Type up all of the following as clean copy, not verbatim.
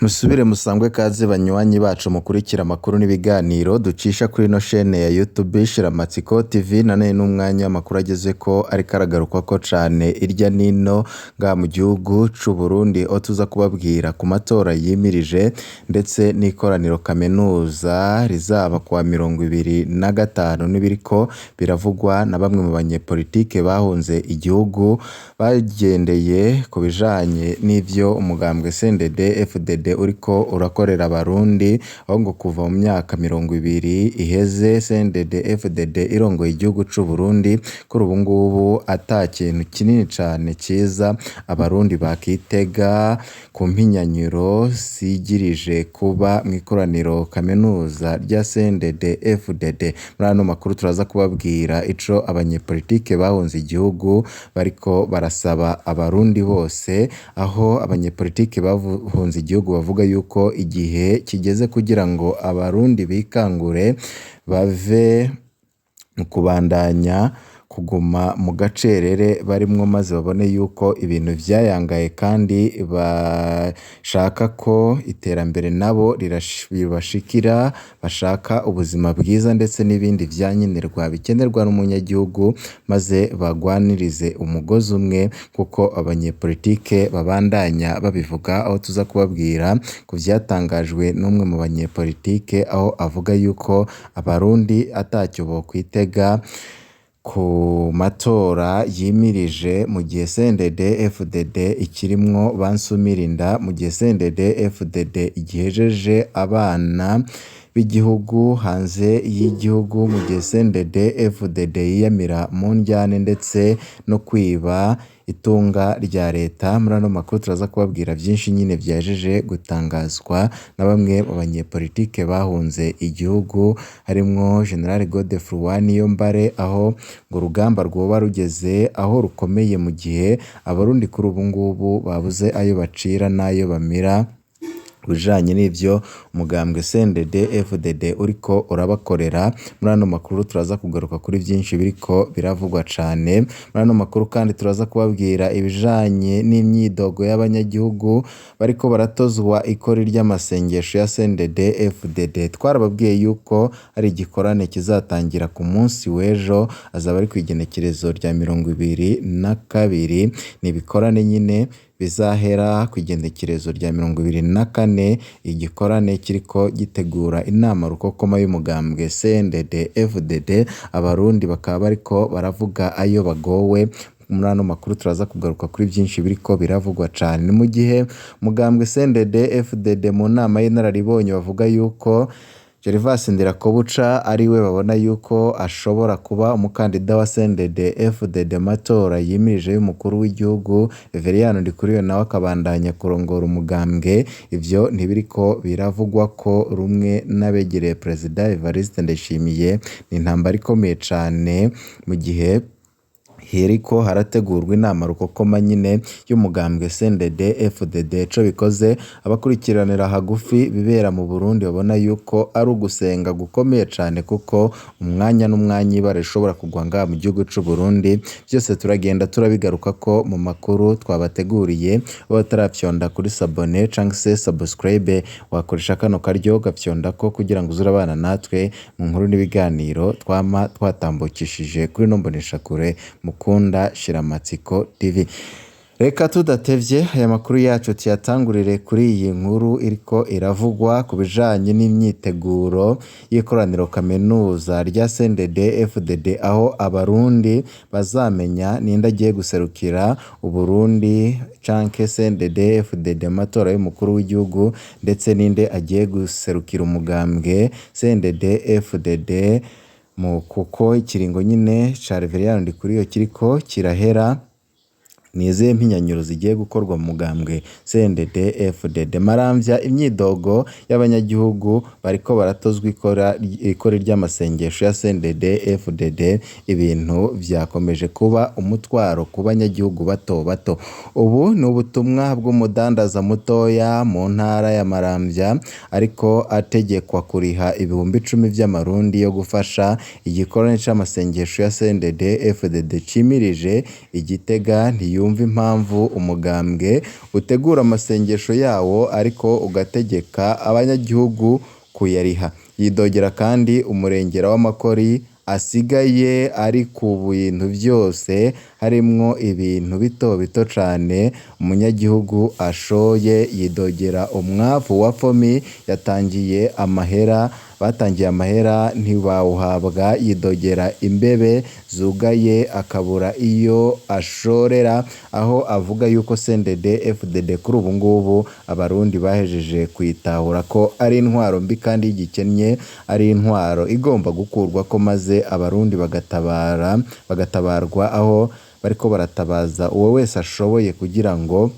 Musubire musangwe kaze banywanyi bacu mukurikira amakuru n'ibiganiro ducisha kuri ino shene ya YouTube Shiramatsiko TV. Nanone n'umwanya amakuru agezeko ariko aragarukwako cane irya nino ngaha mu gihugu c'u Burundi, aho tuza kubabwira ku matora yimirije ndetse n'ikoraniro kaminuza rizaba kuwa 25 n'ibiriko biravugwa na bamwe mu banyepolitike bahunze igihugu bagendeye ku bijanye n'ivyo umugambwe CNDD FDD uriko urakorera abarundi, aho ngo kuva mu myaka 20 iheze CNDD FDD irongoye igihugu c'u Burundi, kuri ubu ngubu ata kintu kinini cane ciza abarundi bakitega ku mpinyanyuro zigirije kuba mw'ikoraniro kaminuza rya CNDD FDD. Muri ano makuru turaza kubabwira ico abanyepolitike bahunze igihugu bariko barasaba abarundi bose, aho abanyepolitike bahunze igihugu bavuga yuko igihe kigeze kugira ngo abarundi bikangure bave mu kubandanya kuguma mu gacerere barimwo, maze babone yuko ibintu vyayangaye kandi bashaka ko iterambere nabo ribashikira, bashaka ubuzima bwiza ndetse n'ibindi vyankenerwa bikenerwa n'umunyagihugu, maze bagwanirize umugozi umwe kuko abanyepolitike babandanya babivuga. Aho tuza kubabwira ku vyatangajwe n'umwe mu banyepolitike, aho avuga yuko abarundi atacyo bokwitega ku matora yimirije mu gihe CNDD FDD ikirimwo bansumirinda, mu gihe CNDD FDD igihejeje abana b'igihugu hanze y'igihugu, mu gihe CNDD FDD yiyamira mu ndyane ndetse no kwiba itunga rya leta. Muri ano makuru turaza kubabwira vyinshi nyene vyahejeje gutangazwa na bamwe mu banyepolitike bahunze igihugu, harimwo General Godefroid Niyombare, aho ngo urugamba rwoba rugeze aho rukomeye mu gihe abarundi kuri ubu ngubu babuze ayo bacira n'ayo bamira kubijanye n'ivyo umugambwe CNDD FDD uriko urabakorera. Muri ano makuru turaza kugaruka kuri vyinshi biriko biravugwa cane. Muri ano makuru kandi turaza kubabwira ibijanye n'imyidogo y'abanyagihugu bariko baratozwa ikori ry'amasengesho ya CNDD FDD. Twarababwiye yuko hari igikorane kizatangira ku munsi w'ejo, azaba ari kw'igenekerezo rya 22. Ni ibikorane nyene bizahera kw'igenekerezo rya 24, igikorane kiriko gitegura inama rukokoma y'umugambwe CNDD FDD. Abarundi bakaba bariko baravuga ayo bagowe. Muri ano makuru turaza kugaruka kuri vyinshi biriko biravugwa cane. Ni mu gihe umugambwe CNDD FDD mu nama y'inararibonye bavuga yuko Gervas Ndirakobuca ariwe babona yuko ashobora kuba umukandida wa CNDD FDD matora yimirije y'umukuru w'igihugu, Reveriyani Ndikuriyo nawe akabandanya kurongora umugambwe. Ivyo ntibiriko biravugwa ko rumwe n'abegereye Perezida Evariste Ndayishimiye. Ni intambara ikomeye cane mu gihe hariko harategurwa inama rukokoma nyene y'umugambwe CNDD FDD. Ico bikoze abakurikiranira hagufi ibibera mu Burundi babona yuko ari ugusenga gukomeye cane, kuko umwanya n'umwanya ibara rishobora kugwa ngaha mu gihugu c'u Burundi. Vyose turagenda turabigarukako mu makuru twabateguriye. Wowe utarafyonda kuri sabone canke se subscribe, wakoresha kano karyo ugafyondako kugira ngo uze urabana natwe mu nkuru n'ibiganiro twama twatambukishije kuri ino mboneshakure mukunda Shiramatsiko TV. Reka tudatevye aya makuru yacu tuyatangurire kuri iyi nkuru iriko iravugwa ku bijanye n'imyiteguro y'ikoraniro kaminuza rya CNDD FDD, aho abarundi bazamenya ninde agiye guserukira Uburundi canke CNDD FDD mu matora y'umukuru w'igihugu, ndetse ninde agiye guserukira umugambwe CNDD FDD mu kuko ikiringo nyine ca Reveriyani Ndikuriyo kiriko kirahera. Ni izihe mpinyanyuro zigiye gukorwa mu mugambwe CNDD FDD? Maramvya imyidogo y'abanyagihugu bariko baratozwa ikori ry'amasengesho ya CNDD FDD. Ibintu vyakomeje kuba umutwaro ku banyagihugu bato bato. Ubu ni ubutumwa bw'umudandaza mutoya mu ntara ya Maramvya, ariko ategekwa kuriha 10,000 vy'amarundi yo gufasha igikorane c'amasengesho ya CNDD FDD cimirije i Gitega. ntiyumva impamvu umugambwe utegura amasengesho yawo ariko ugategeka abanyagihugu kuyariha. Yidogera kandi umurengera w'amakori asigaye ari ku bintu vyose harimwo ibintu bito bito cane umunyagihugu ashoye. Yidogera umwavu wa FOMI yatangiye amahera, batangiye amahera ntibawuhabwa. Yidogera imbebe zugaye akabura iyo ashorera, aho avuga yuko CNDD FDD kuri ubu ngubu abarundi bahejeje kuyitahura ko ari intwaro mbi kandi y'igikennye, ari intwaro igomba gukurwako maze abarundi bagatabara, bagatabarwa aho bariko baratabaza uwo wese ashoboye kugira ngo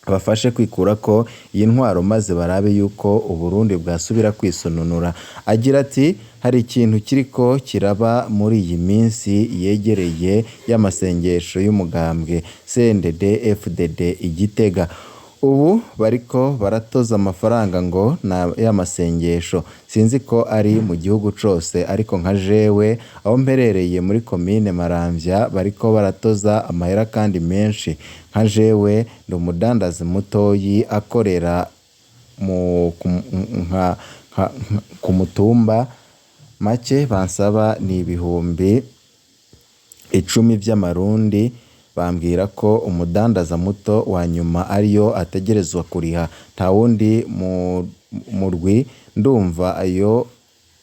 abafashe kwikurako iyi ntwaro maze barabe yuko Uburundi bwasubira kwisununura. Agira ati hari ikintu kiriko kiraba muri iyi minsi yegereye y'amasengesho y'umugambwe CNDD FDD i Gitega. Ubu bariko baratoza amafaranga ngo y'amasengesho, sinzi ko ari mu gihugu cose ariko nka jewe aho mperereye muri komine Maramvya bariko baratoza amahera kandi menshi. Nka jewe ndi umudandaza mutoyi akorera ku mutumba, make bansaba ni 10,000 vy'amarundi, bambwira ko umudandaza muto wa nyuma ariyo ategerezwa kuriha, nta wundi murwi ndumva ayo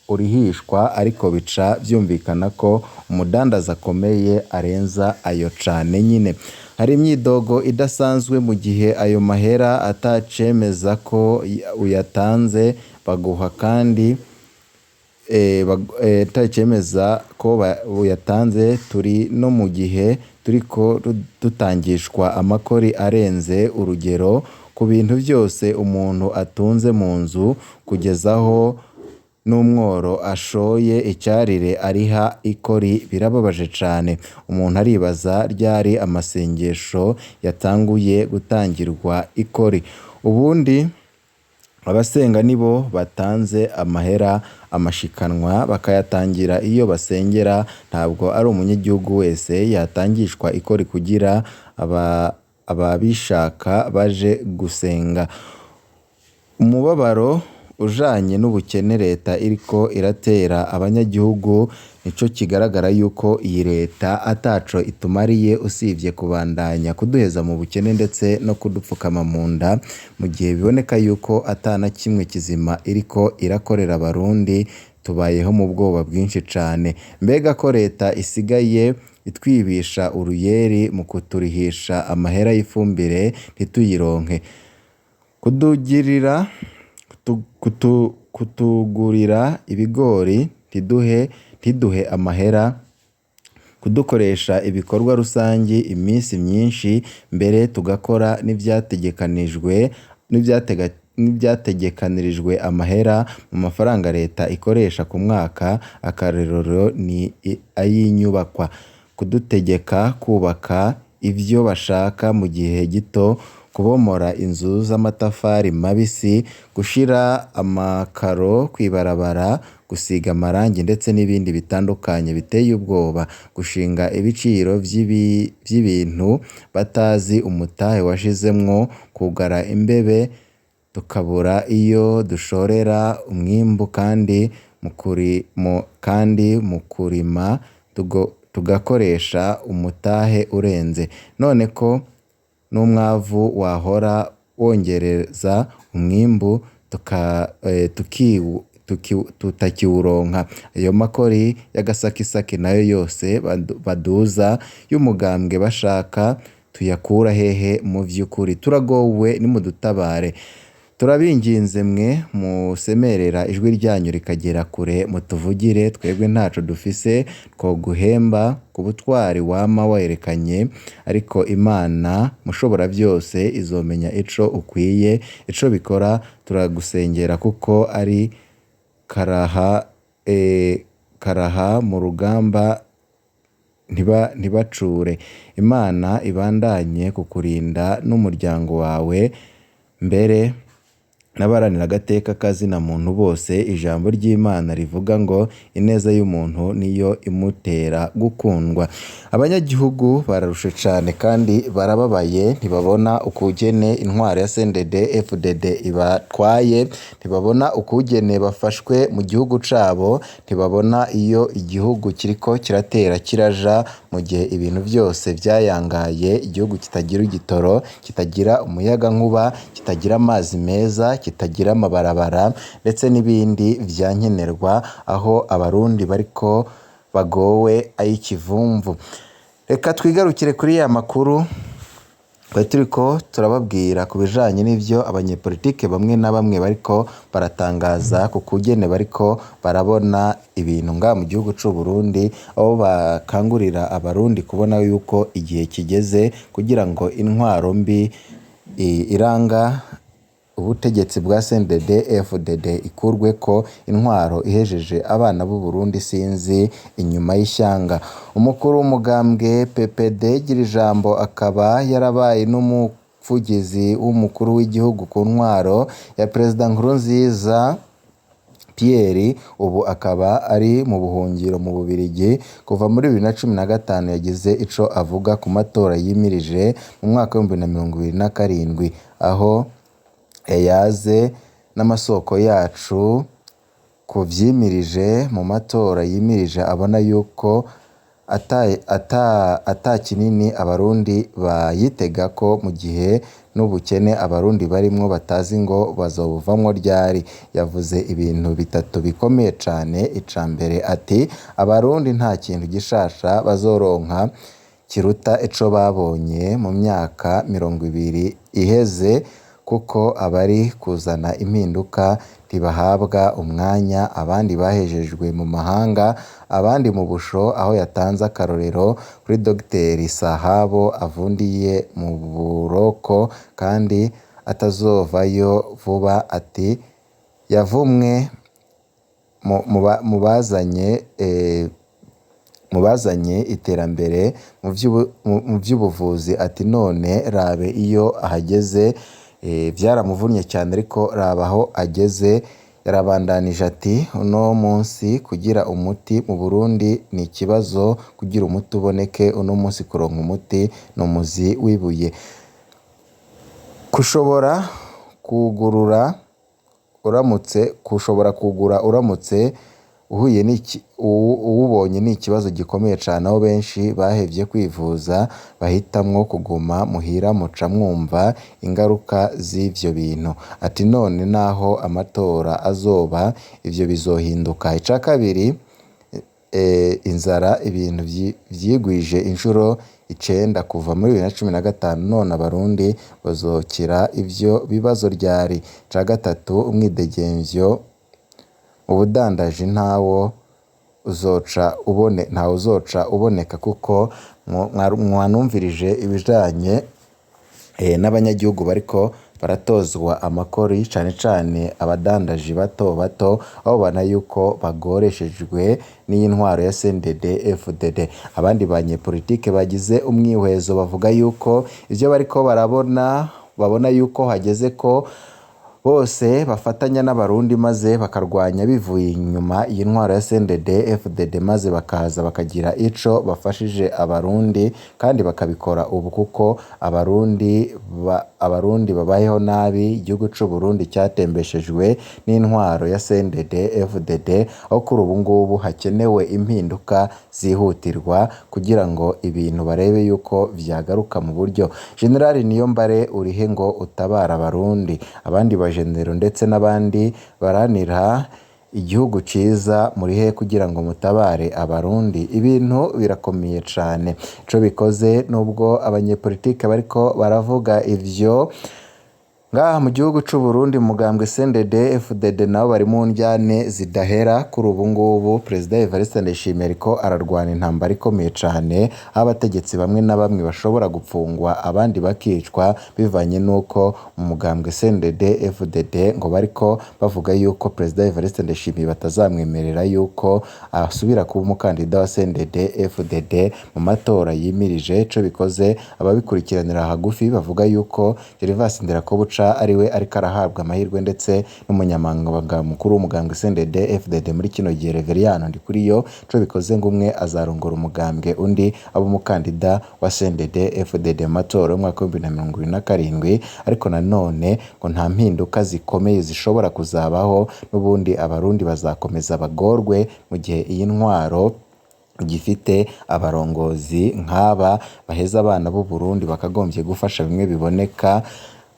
urihishwa, ariko bica vyumvikana ko umudandaza akomeye arenza ayo cane nyine. Hari imyidogo idasanzwe mu gihe ayo mahera atacemeza ko uyatanze baguha kandi atacemeza ko uyatanze. Turi no mu gihe turiko dutangishwa amakori arenze urugero ku bintu vyose umuntu atunze mu nzu, kugeza aho n'umworo ashoye icarire ariha ikori. Birababaje cane. Umuntu aribaza ryari amasengesho yatanguye gutangirwa ikori. Ubundi abasenga nibo batanze amahera, amashikanwa bakayatangira iyo basengera, ntabwo ari umunyagihugu wese yatangishwa ikori kugira ababishaka baje gusenga. Umubabaro ujanye n'ubukene leta iriko iratera abanyagihugu nico kigaragara yuko iyi leta ataco itumariye usivye kubandanya kuduheza mu bukene ndetse no kudupfukama mu nda, mu gihe biboneka yuko ata na kimwe kizima iriko irakorera abarundi. Tubayeho mu bwoba bwinshi cane. Mbega ko leta isigaye itwibisha uruyeri mu kuturihisha amahera y'ifumbire ntituyironke, kutugurira ibigori ntiduhe amahera, kudukoresha ibikorwa rusangi iminsi myinshi mbere tugakora n'ivyategekanijwe n'ivyategekanirijwe amahera mu mafaranga leta ikoresha ku mwaka. Akarorero ni ay'inyubakwa, kudutegeka kubaka ivyo bashaka mu gihe gito, kubomora inzu z'amatafari mabisi, gushira amakaro kw'ibarabara, gusiga amarangi ndetse n'ibindi bitandukanye biteye ubwoba, gushinga ibiciro vy'ibintu batazi umutahe washizemwo, kugara imbebe tukabura iyo dushorera umwimbu kandi mu kurima tugakoresha umutahe urenze. None ko n'umwavu wahora wongereza umwimbu tutakiwuronka. Ayo makori y'agasakisaki nayo yose baduza y'umugambwe bashaka tuyakura hehe mu vy'ukuri? Turagowe, nimudutabare. Turabinginze mwe musemerera ijwi ryanyu rikagera kure, mutuvugire twebwe ntaco dufise twoguhemba ku butwari wama werekanye, ariko Imana mushobora byose izomenya ico ukwiye, ico bikora. Turagusengera kuko ari karaha mu rugamba ntibacure. Imana ibandanye kukurinda n'umuryango wawe, mbere n'abaharanira agateka ka zina muntu bose. Ijambo ry'Imana rivuga ngo ineza y'umuntu niyo imutera gukundwa. Abanyagihugu bararushe cane kandi barababaye, ntibabona ukugene intwaro ya CNDD FDD ibatwaye, ntibabona ukugene bafashwe mu gihugu cabo, ntibabona iyo igihugu kiriko kiratera kiraja mu gihe ibintu vyose vyayangaye, igihugu kitagira igitoro, kitagira umuyagankuba, kitagira amazi meza, kitagira amabarabara ndetse n'ibindi vyankenerwa, aho abarundi bariko bagowe ay'ikivumvu. Reka twigarukire kuri ya makuru twari turiko turababwira ku bijanye n'ivyo abanyepolitike bamwe na bamwe bariko baratangaza ku kugene bariko barabona ibintu ngaha mu gihugu c'u Burundi, aho bakangurira abarundi kubona yuko igihe kigeze kugira ngo intwaro mbi iranga ubutegetsi bwa CNDD FDD ikurweko, intwaro ihejeje abana b'u Burundi sinzi inyuma y'ishyanga. Umukuru w'umugambwe PPD Girijambo akaba yarabaye n'umuvugizi w'umukuru w'igihugu ku ntwaro ya Perezida Nkurunziza Pierre, ubu akaba ari mu buhungiro mu Bubiligi kuva muri 2015, yagize ico avuga ku matora yimirije mu mwaka w'2027, aho yayaze n'amasoko yacu ku vyimirije mu matora yimirije, abona yuko ata kinini abarundi bayitegako mu gihe n'ubukene abarundi barimwo batazi ngo bazobuvamwo ryari. Yavuze ibintu bitatu bikomeye cane. Ica mbere ati abarundi nta kintu gishasha bazoronka kiruta ico babonye mu myaka 20 iheze, kuko abari kuzana impinduka ntibahabwa umwanya, abandi bahejejwe mu mahanga, abandi mu busho, aho yatanze akarorero kuri Dogiteri Sahabo avundiye mu buroko kandi atazovayo vuba, ati yavumwe mu bazanye iterambere mu vy'ubuvuzi, ati none rabe iyo ahageze, vyaramuvunnye cyane ariko raba aho ageze. Yarabandanije ati uno munsi kugira umuti mu Burundi ni ikibazo, kugira umuti uboneke uno munsi kuronka umuti ni umuzi w'ibuye. Kushobora kugurura uramutse kushobora kugura uramutse uhuye uwubonye ni ikibazo gikomeye cane, aho benshi bahevye kwivuza bahitamwo kuguma muhira, muca mwumva ingaruka z'ivyo bintu. Ati none naho amatora azoba ivyo bizohinduka. Ica kabiri, inzara, ibintu vyigwije inshuro 9 kuva muri 2015, none abarundi bazokira ivyo bibazo ryari? Ica gatatu, umwidegemvyo mu budandaji ntawo uzoca uboneka, kuko mwanumvirije ibijanye n'abanyagihugu bariko baratozwa amakori, cane cane abadandaji bato bato, aho babona yuko bagoreshejwe n'iyi ntwaro ya CNDD FDD. Abandi banyepolitike bagize umwihwezo bavuga yuko ivyo bariko barabona, babona yuko hageze ko bose bafatanya n'abarundi maze bakarwanya bivuye inyuma iyi ntwaro ya CNDD FDD, maze bakaza bakagira ico bafashije abarundi kandi bakabikora ubu, kuko abarundi babayeho nabi. Igihugu c'u Burundi cyatembeshejwe n'intwaro ya CNDD FDD, aho kuri ubu ngubu hakenewe impinduka zihutirwa kugira ngo ibintu barebe yuko vyagaruka mu buryo. General Niyombare urihe ngo utabara abarundi? Abandi bajenero ndetse n'abandi baranira igihugu ciza murihe kugira ngo mutabare abarundi? Ibintu birakomeye cane. Ico bikoze nubwo abanyepolitike bariko baravuga ivyo ngaha mu gihugu c'u Burundi, mugambwe CNDD FDD nabo bari mu ndyane zidahera. Kuri ubu ngubu Perezida Evariste Ndayishimiye ariko ararwana intambara ikomeye cane, aho abategetsi bamwe na bamwe bashobora gupfungwa abandi bakicwa, bivanye n'uko mu mugambwe CNDD FDD ngo bariko bavuga yuko Perezida Evariste Ndayishimiye batazamwemerera yuko asubira kuba umukandida wa CNDD FDD mu matora yimirije. Ico bikoze ababikurikiranira hagufi bavuga yuko Gervas Ndirakobuca guca ariwe ariko arahabwa amahirwe, ndetse n'umunyamabanga mukuru w'umugambwe CNDD FDD muri kino gihe Reveriyano Ndikuriyo. Ico bikoze ngo umwe azarongora umugambwe, undi abe umukandida wa CNDD FDD mu matora y'umwaka w'2027. Ariko nanone ngo nta mpinduka zikomeye zishobora kuzabaho, n'ubundi abarundi bazakomeza bagorwe mu gihe iyi ntwaro gifite abarongozi nk'aba baheza abana b'u Burundi bakagombye gufasha bimwe biboneka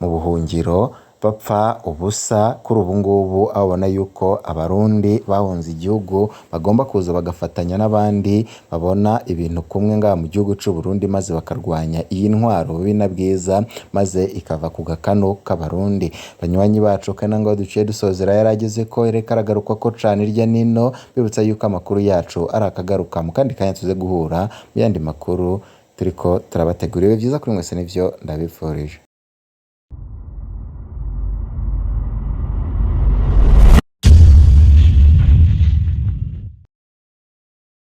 mu buhungiro bapfa ubusa. Kuri ubu ngubu aho ubona yuko abarundi bahunze igihugu bagomba kuza bagafatanya n'abandi babona ibintu kumwe ngaha mu gihugu c'u Burundi, maze bakarwanya iyi ntwaro bubi na bwiza, maze ikava ku gakanu k'abarundi. Banywanyi bacu, kandi ngaho duciye dusozera yarageze ko reka aragarukwa ko cane irya nino, bibutsa yuko amakuru yacu ari akagaruka mu kandi kanya tuze guhura mu yandi makuru turiko turabategurira. Ibihe vyiza kuri mwese nivyo ndabifurije.